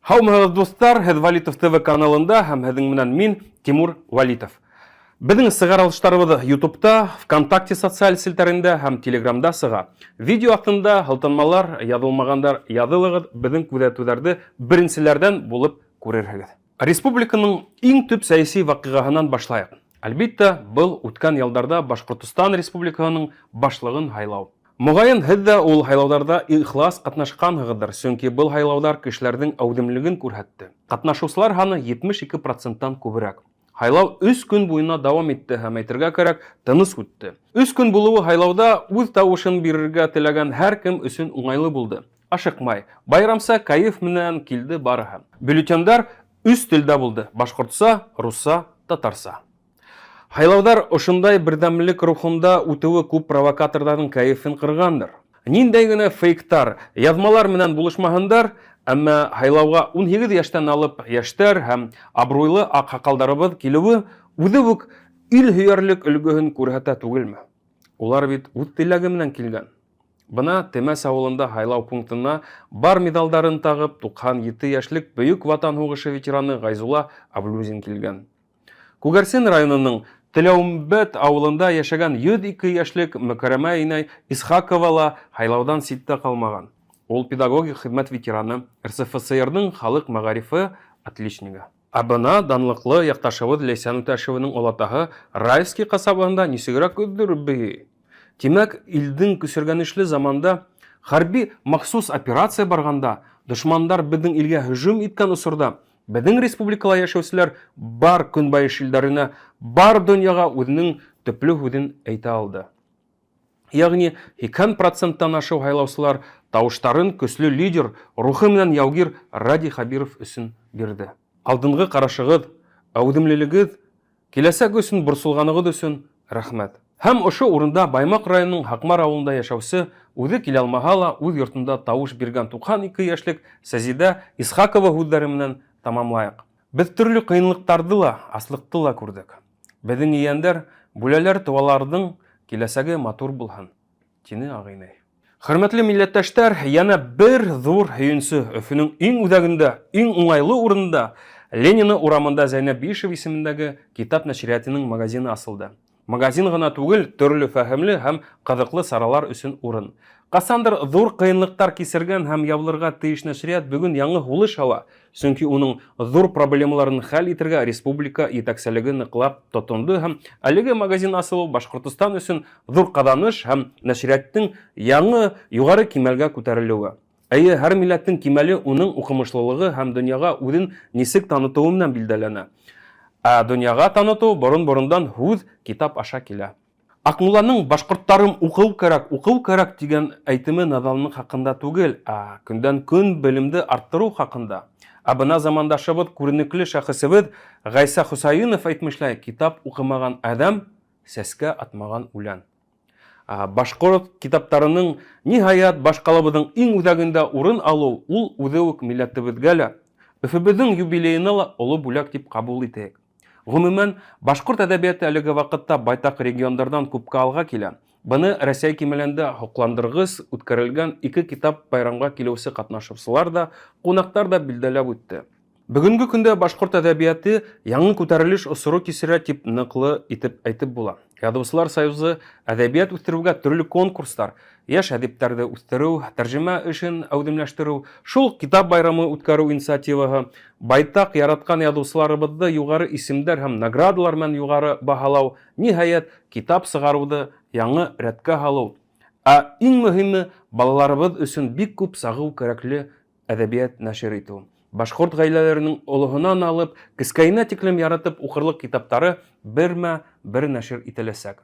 Һаумыһығыҙ, дуҫтар! Һеҙ Валитов ТВ каналында һәм һеҙҙең менән мин, Тимур Валитов. Беҙҙең сығарылыштарыбыҙ YouTube'та, ВКонтакте социаль селтәрендә һәм Телеграмда сыға. Видео аҫтында һылтанмалар, яҙылмағандар яҙылығыҙ, беҙҙең күҙәтеүҙәрҙе беренселәрҙән булып күрерһегеҙ. Республиканың иң төп сәяси ваҡиғаһынан башлайыҡ. Әлбиттә, был үткән ялдарда Башҡортостан Республикаһының башлығын һайлау. Моғайын, һеҙ ҙә ул һайлауҙарда ихлас ҡатнашҡанһығыҙҙыр, сөнки был һайлауҙар кешеләрҙең әүҙемлеген күрһәтте. Ҡатнашыусылар һаны 72 проценттан күберәк. Һайлау өс көн буйына дауам итте һәм, әйтергә кәрәк, тыныс үтте. Өс көн булыуы һайлауҙа үҙ тауышын бирергә теләгән һәр кем өсөн уңайлы булды. Ашыҡмай, байрамса кәйеф менән килде барыһы. Бюллетендар өс телдә булды, башҡортса, русса, татарса. Һайлауҙар ошондай берҙәмлек рухында үтеүе күп провокаторҙарҙың кәйефен ҡырғандыр. Ниндәй генә фейктар, яҙмалар менән булышмаһындар, әммә һайлауға 18 йәштән алып йәштәр һәм абруйлы аҡһаҡалдарыбыҙ килеүе үҙе үк ил һөйәрлек өлгөһөн күрһәтә түгелме? Улар бит үҙ теләге менән килгән. Бына Темәс авылында һайлау пунктына бар медалдарын тағып 97 йәшлек Бөйөк Ватан һуғышы ветераны Гайзулла Аблюзин килгән. Күгәрсен районының Теләүмбәт авылында яшәгән 102 яшьлек Мөкәрәмә инәй Исхакова ла һайлауҙан ситтә ҡалмаған. Ул педагогик хеҙмәт ветераны, РСФСРның халыҡ мәғарифы отличнигы. Ә бына данлыҡлы яҡташыбыҙ Ләйсән Үтәшеваның олатаһы Раевский ҡасабаһында нисегерәк өҙҙөрөп бейей. Тимәк, илдең көсөргәнешле заманда, хәрби махсус операция барганда, дошмандар беҙҙең илгә һөжүм иткән осорҙа, беҙҙең республикала йәшәүселәр бар көнбайыш илдәренә, бар донъяға үҙенең төплө һүҙен әйтә алды. Ягъни 80 проценттан ашыу һайлаусылар тавыштарын көслө лидер, рухы менән яугир Радий Хәбиров өсөн бирҙе. Алдынғы ҡарашығыҙ, әүҙемлелегеҙ, киләсәк өсөн борсолғанығыҙ өсөн рәхмәт. Һәм ошо урында Баймаҡ районының Һаҡмар ауылында йәшәүсе, үҙе килә алмаһа ла, үҙ йортонда тавыш биргән 92 йәшлек Сәзидә Исхакова һүҙҙәре менән тамамлайыҡ. Беҙ төрлө ҡыйынлыҡтарҙы ла, аслыҡты ла күрҙек. Беҙҙең ейәндәр, бүләләр тыуаларҙың киләсәге матур булһын, тине ағинәй. Хөрмәтле милләттәштәр, янә бер ҙур һөйөнсө Өфөнең иң үҙәгендә, иң уңайлы урынында, Ленина урамында Зәйнәб Биишева исемендәге китап нәшриятының магазины асылды. Магазин гына түгел, төрле фәһемле һәм кызыклы саралар өчен урын. Касандыр зур кыенлыктар кисергән һәм ябылырга тиеш нәшрият бүген яңы һулыш ала, чөнки уның зур проблемаларын хәл итергә республика җитәкчелеге ныклап тотынды һәм әлеге магазин асылу Башкортостан өчен зур казаныш һәм нәшрияттың яңы югары кимәлгә күтәрелүе. Әйе, һәр милләтнең кимәле уның укымышлылыгы һәм дөньяга үзен нисек танытуы менән билдәләнә. Ә дөньяга таныту борын-борындан һүз, китап аша килә. Акмулланың Башкорттарым укыу кәрәк, укыу кәрәк дигән әйтеме наданлык хакында түгел, ә көндән-көн белемде арттыру хакында. Ә бына замандашыбыз, күренекле шәхесебез Гайсә Хөсәенов әйтмешләй, китап укымаган адәм, сәскә атмаган үлән. Башкорт китаптарының, ниһаять, башкалабызның иң үзәгендә урын алу, ул үзе үк милләтебезгә лә, Өфебезнең юбилеена ла олы бүләк дип кабул итәйек. Гомумән, башкорт әдәбияты әлеге вакытта байтак региондардан күпкә алга килә. Быны Рәсәй кимәлендә һокландыргыс үткәрелгән ике китап байрамга килүче катнашучылар да, кунаклар да билдәләп үтте. Бүгенге көндә башкорт әдәбияты яңы күтәрелеш осоры кичерә дип ныклы итеп әйтеп була. Язучылар союзы әдәбият үстерүгә төрле конкурслар, яшь әдипләрне үстерү, тәрҗемә эшен әүдемләштерү, шул ук китап байрамы үткәрү инициативаһы, байтак яраткан язучыларыбызны югары исемдәр һәм наградалар белән югары баһалау, ниһаять, китап чыгаруды яңы рәткә һалу, ә иң мөһиме, балаларыбыз өчен бик күп сагыу кәрәкле әдәбият нәшер итү. Башкорт гаиләләренең олыһынан алып, кескәенә тиклем яратып укырлык китаптары бермә бер нәшер ителәсәк.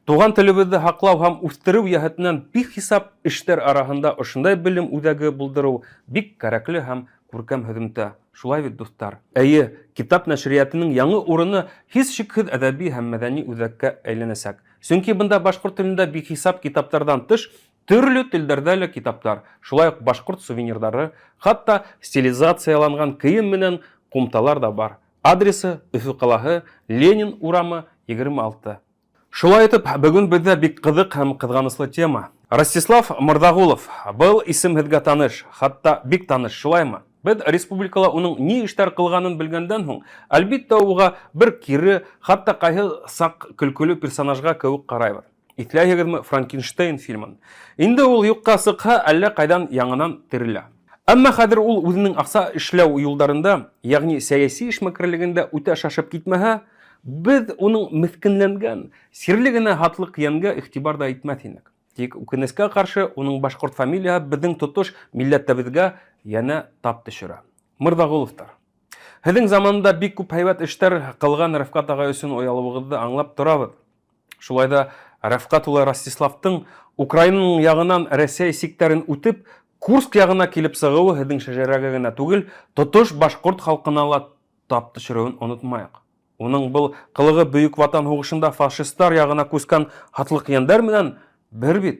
Туган телебезне һаклау һәм үстерү яһәтеннән бихисап эштәр араһында ошындай белем үзәге булдыру бик кәрәкле һәм күркәм һөҙөмтә. Шулай бит, дуҫтар? Әйе, китап нәшриятының яңы урыны һичшикһез әдәби һәм мәдәни үзәккә әйләнәсәк. Чөнки бында башкорт телендә бихисап китаптардан тыш, Төрле телләрдә лә китаплар, шулай ук башкорт сувенирлары, хатта стилизацияланган кием менән кумталар да бар. Адресы, Өфе калаһы, Ленин урамы, 26. Шулай итеп, бүген бездә бик кызык һәм кызганычлы тема. Ростислав Мордагулов. Был исем һеҙгә таныш, хатта бик таныш, шулаймы? Беҙ республикала уның ни эштәр ҡылғанын белгәндән һуң, әлбиттә, уға бер кире, хатта ҡайһы саҡ көлкөлө персонажға кеүек ҡарайбыҙ. Иҫләйһегеҙме Франкенштейн фильмын? Инде ул юҡҡа сыҡһа, әллә ҡайҙан яңынан терелә. Әммә хәҙер ул үзенең аҡса эшләү юлдарында, ягъни сәяси эшмәкәрлегендә үтә шашып китмәһә, беҙ уның меҫкенләнгән, сирле генә һатлыҡ йәнгә игътибар да итмәҫ инек. Тик үкенескә ҡаршы, уның башҡорт фамилияһы беҙҙең тотош милләтебеҙгә йәнә тап төшөрә. Мырҙағоловтар. Һеҙҙең заманында бик күп һәйбәт эштәр ҡылған Рәфҡәт ағай өсөн оялыуығыҙҙы аңлап торабыҙ. Шулай да Рәфҡәт улы Ростиславтың Украинаның яғынан Рәсәй сиктәрен үтеп, Курск яғына килеп сығыуы һеҙҙең шәжәрәгә генә түгел, тотош башҡорт халҡына ла тап төшөрөүен онотмайыҡ. Уның был ҡылығы Бөйөк Ватан һуғышында фашисттар яғына күскән һатлыҡ йәндәр менән бер бит.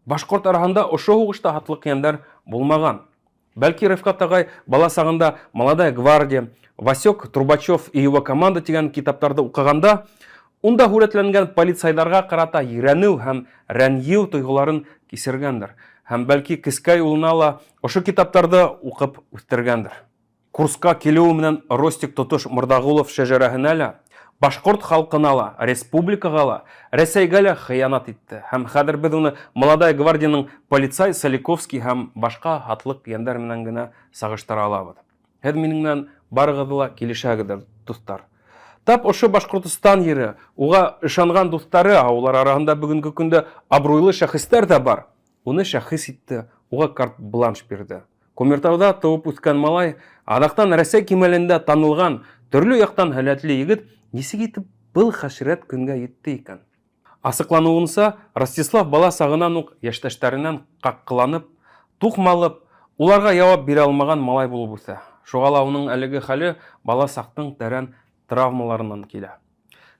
Башҡорт араһында ошо һуғышта һатлыҡ йәндәр булмаған. Бәлки Рифкат ағай бала сағында Молодая гвардия, Васек Трубачев и его команда тигән китаптарҙы уҡығанда, унда һүрәтләнгән полицайҙарға ҡарата ерәнеү һәм рәнйеү тойғоларын кисергәндер. Һәм бәлки кескәй улына ла ошо китаптарҙы уҡып үҫтергәндер. Курска килеүе менән Ростик тотош Мырҙағулов шәжәрәһенә лә, башҡорт халҡына ла, республикаға ла, Рәсәйгә лә хыянат итте. Һәм хәҙер беҙ уны Молодая гвардияның полицай Соликовский һәм башҡа һатлыҡ йәндәр менән генә сағыштыра алабыҙ. Һеҙ минең менән барығыҙ ла килешәгеҙҙер, дуҫтар. Тап ошо Башҡортостан ере, уға ышанған дуҫтары, ә улар араһында бөгөнгө көндә абруйлы шәхестәр ҙә бар, уны шәхес итте, уға карт-бланш бирҙе. Кумертауда тыуып үҫкән малай, аҙаҡтан Рәсәй кимәлендә танылған, төрлө яҡтан һәләтле егет нисек итеп был хәшрәт көнгә етте икән? Асыҡланыуынса, Ростислав бала сағынан уҡ йәштәштәренән ҡаҡҡыланып, туҡмалып, уларға яуап бирә алмаған малай булып үҫә. Шуға ла уның әлеге хәле бала саҡтың тәрән травмаларынан килә.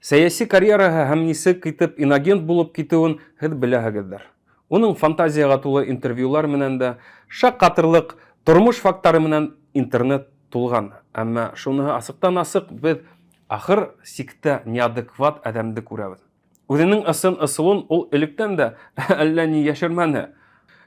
Сәйәси карьераһы һәм нисек итеп инагент булып китеүен һеҙ беләһегеҙҙер. Уның фантазияға тулы интервьюлар менән дә, шаҡҡатырлыҡ тормош факттары менән интернет тулған. Әммә шуныһы асыҡтан-асыҡ, беҙ ахыр сиктә неадекват әҙәмде күрәбеҙ. Үҙенең ысын ысулын ул электән дә әллә ни йәшермәне.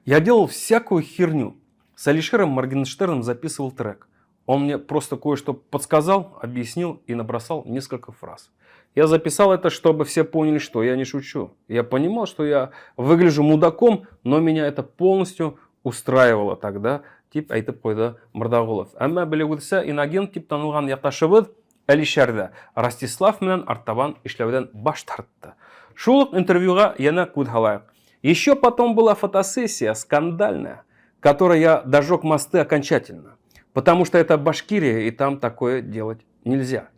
Я делал всякую херню. С Алишером Моргенштерном записывал трек. Он мне просто кое-что подсказал, объяснил и набросал несколько фраз. Я записал это, чтобы все поняли, что я не шучу. Я понимал, что я выгляжу мудаком, но меня это полностью устраивало тогда, тип әйтеп ҡуйҙы Мырҙағулов. Әммә белеүебеҙсә, инагент тип танылған яҡташыбыҙ Әлишәр ҙә Ростислав менән артабан эшләүҙән баш тартты. Шул уҡ интервьюға йәнә күҙ һалайыҡ. Еще потом была фотосессия скандальная, которой я дожег мосты окончательно. Потому что это Башкирия, и там такое делать нельзя.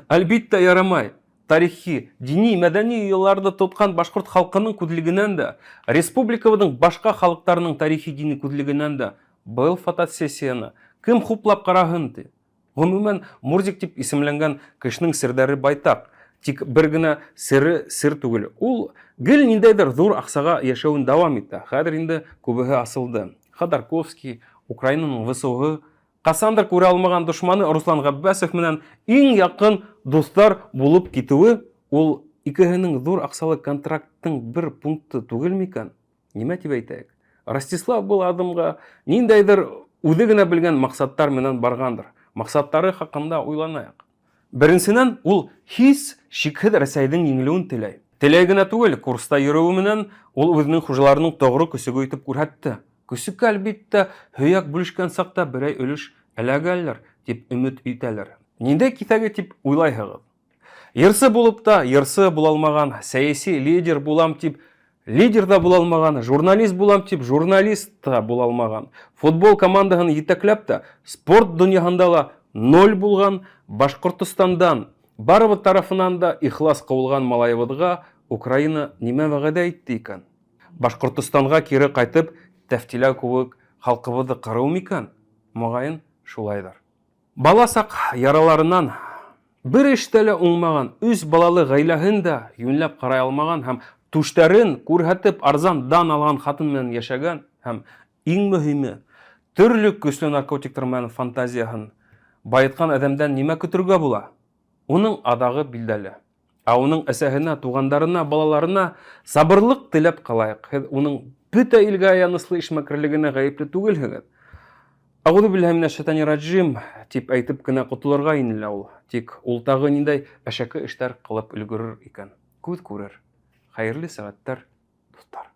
Әлбиттә, ярамай. Тарихи, дини, мәдәни йолаларҙы тотҡан башҡорт халҡының күҙлегенән дә, республикабыҙҙың башҡа халыҡтарының тарихи-дини күҙлегенән дә был фотосессияны кем хуплап ҡараһын ти? Ғөмүмән, Мурзик тип исемләнгән кешенең серҙәре байтаҡ. Тик бер генә сере сер түгел. Ул гел ниндәйҙер ҙур аҡсаға йәшәүен дауам итә. Хәҙер инде күбеһе асылды. Ходорковский, Украинаның ВСУ-һы, ҡасандыр күрә алмаған дошманы Руслан Ғәббәсов менән иң яҡын дуҫтар булып китеүе ул икеһенең ҙур аҡсалы контракттың бер пункты түгел микән? Нимә тип әйтәйек? Ростислав был аҙымға ниндәйҙер үҙе генә белгән маҡсаттар менән барғандыр. Маҡсаттары хаҡында уйланайыҡ. Беренсенән, ул һис шикһеҙ Рәсәйҙең еңелеүен теләй. Теләй генә түгел, курста йөрөүе менән ул үҙенең хужаларының тоғро көсөгө итеп күрһәтте. Көсөккә, әлбиттә, һөйәк бүлешкән саҡта берәй өлөш эләгәлер, тип өмөт итәлер. Ниндәй киҫәге тип уйлайһығыҙ? Йырсы булып та, йырсы була алмаған, сәйәси лидер булам тип, лидер ҙа була алмаған, журналист булам тип, журналист та була алмаған, футбол командаһын етәкләп тә, спорт донъяһында ла ноль булған Башҡортостандан барыбыҙ тарафынан да ихлас ҡыуылған малайыбыҙға Украина нимә вәғәҙә итте икән? Башҡортостанға кире ҡайтып, тәфтиләү кеүек халҡыбыҙҙы ҡырыу микән? Моғайын, шулайҙыр. Бала саҡ яраларынан бер эштә лә уңмаған, өс балалы ғаиләһен дә йүнләп ҡарай алмаған һәм түштәрен күрһәтеп арзан дан алған хатын менән йәшәгән һәм иң мөһиме, төрлө көслө наркотиктар менән фантазияһын байытҡан әҙәмдән нимә көтөргә була? Уның аҙағы билдәле. Ә уның әсәһенә, туғандарына, балаларына сабырлыҡ теләп ҡалайыҡ. Һеҙ уның бөтә илгә аяныслы эшмәкәрлегенә ғәйепле түгелһегеҙ. Әғүҙе билләһи минәш шайтани раджим тип әйтеп кенә ҡотолорға ине лә ул. Тик ул тағы ниндәй әшәке эштәр ҡылып өлгөрөр икән? Күҙ күрер. Хәйерле сәғәттәр, дуҫтар.